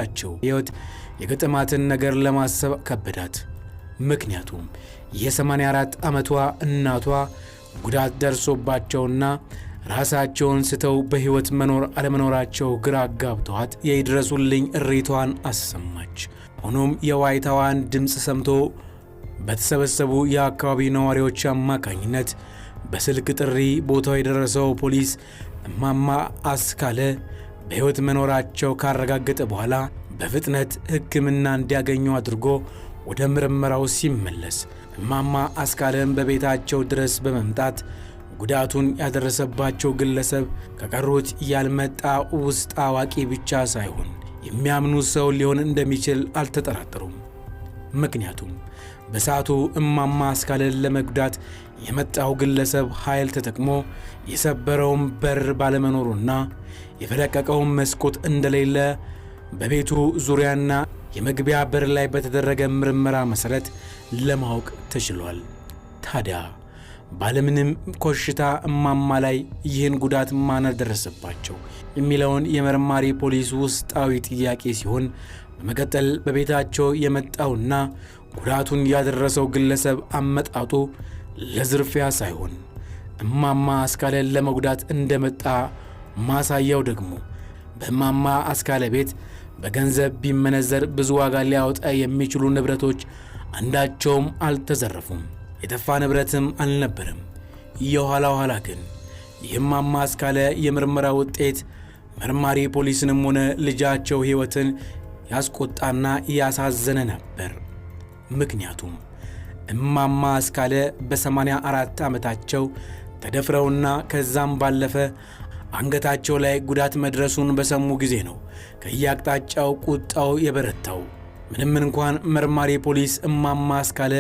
ልጃቸው ሕይወት የገጠማትን ነገር ለማሰብ ከበዳት። ምክንያቱም የ84 ዓመቷ እናቷ ጉዳት ደርሶባቸውና ራሳቸውን ስተው በሕይወት መኖር አለመኖራቸው ግራ አጋብተዋት የይድረሱልኝ እሪቷን አሰማች። ሆኖም የዋይታዋን ድምፅ ሰምቶ በተሰበሰቡ የአካባቢ ነዋሪዎች አማካኝነት በስልክ ጥሪ ቦታው የደረሰው ፖሊስ እማማ አስካለ በሕይወት መኖራቸው ካረጋገጠ በኋላ በፍጥነት ሕክምና እንዲያገኙ አድርጎ ወደ ምርመራው ሲመለስ እማማ አስካለን በቤታቸው ድረስ በመምጣት ጉዳቱን ያደረሰባቸው ግለሰብ ከቀሩት ያልመጣ ውስጥ አዋቂ ብቻ ሳይሆን የሚያምኑ ሰው ሊሆን እንደሚችል አልተጠራጠሩም። ምክንያቱም በሰዓቱ እማማ አስካለን ለመጉዳት የመጣው ግለሰብ ኃይል ተጠቅሞ የሰበረውን በር ባለመኖሩና የፈለቀቀውን መስኮት እንደሌለ በቤቱ ዙሪያና የመግቢያ በር ላይ በተደረገ ምርመራ መሠረት ለማወቅ ተችሏል። ታዲያ ባለምንም ኮሽታ እማማ ላይ ይህን ጉዳት ማን አደረሰባቸው የሚለውን የመርማሪ ፖሊስ ውስጣዊ ጥያቄ ሲሆን፣ በመቀጠል በቤታቸው የመጣውና ጉዳቱን ያደረሰው ግለሰብ አመጣጡ ለዝርፊያ ሳይሆን እማማ አስካለን ለመጉዳት እንደመጣ ማሳያው ደግሞ በእማማ አስካለ ቤት በገንዘብ ቢመነዘር ብዙ ዋጋ ሊያወጣ የሚችሉ ንብረቶች አንዳቸውም አልተዘረፉም። የጠፋ ንብረትም አልነበረም። የኋላ ኋላ ግን የእማማ አስካለ የምርመራ ውጤት መርማሪ ፖሊስንም ሆነ ልጃቸው ሕይወትን ያስቆጣና ያሳዘነ ነበር። ምክንያቱም እማማ አስካለ በ84 ዓመታቸው ተደፍረውና ከዛም ባለፈ አንገታቸው ላይ ጉዳት መድረሱን በሰሙ ጊዜ ነው ከየአቅጣጫው ቁጣው የበረታው። ምንም እንኳን መርማሪ ፖሊስ እማማ አስካለ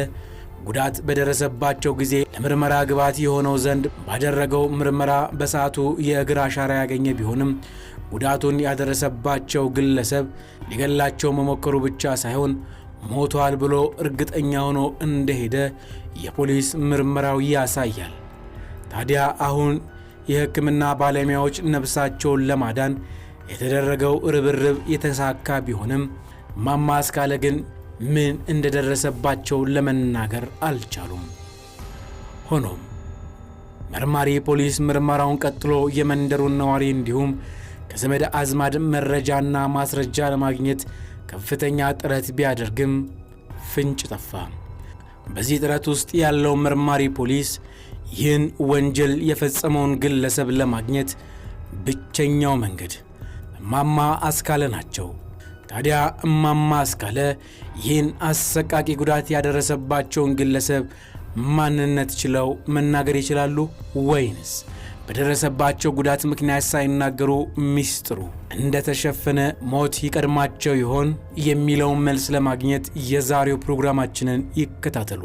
ጉዳት በደረሰባቸው ጊዜ ለምርመራ ግብዓት የሆነው ዘንድ ባደረገው ምርመራ በሰዓቱ የእግር አሻራ ያገኘ ቢሆንም፣ ጉዳቱን ያደረሰባቸው ግለሰብ ሊገላቸው መሞከሩ ብቻ ሳይሆን ሞቷል ብሎ እርግጠኛ ሆኖ እንደሄደ የፖሊስ ምርመራው ያሳያል። ታዲያ አሁን የሕክምና ባለሙያዎች ነፍሳቸውን ለማዳን የተደረገው ርብርብ የተሳካ ቢሆንም እማማ አስካለ ግን ምን እንደደረሰባቸው ለመናገር አልቻሉም። ሆኖም መርማሪ ፖሊስ ምርመራውን ቀጥሎ የመንደሩን ነዋሪ እንዲሁም ከዘመድ አዝማድ መረጃና ማስረጃ ለማግኘት ከፍተኛ ጥረት ቢያደርግም ፍንጭ ጠፋ። በዚህ ጥረት ውስጥ ያለው መርማሪ ፖሊስ ይህን ወንጀል የፈጸመውን ግለሰብ ለማግኘት ብቸኛው መንገድ እማማ አስካለ ናቸው። ታዲያ እማማ አስካለ ይህን አሰቃቂ ጉዳት ያደረሰባቸውን ግለሰብ ማንነት ችለው መናገር ይችላሉ ወይንስ በደረሰባቸው ጉዳት ምክንያት ሳይናገሩ ሚስጥሩ እንደተሸፈነ ሞት ይቀድማቸው ይሆን የሚለውን መልስ ለማግኘት የዛሬው ፕሮግራማችንን ይከታተሉ።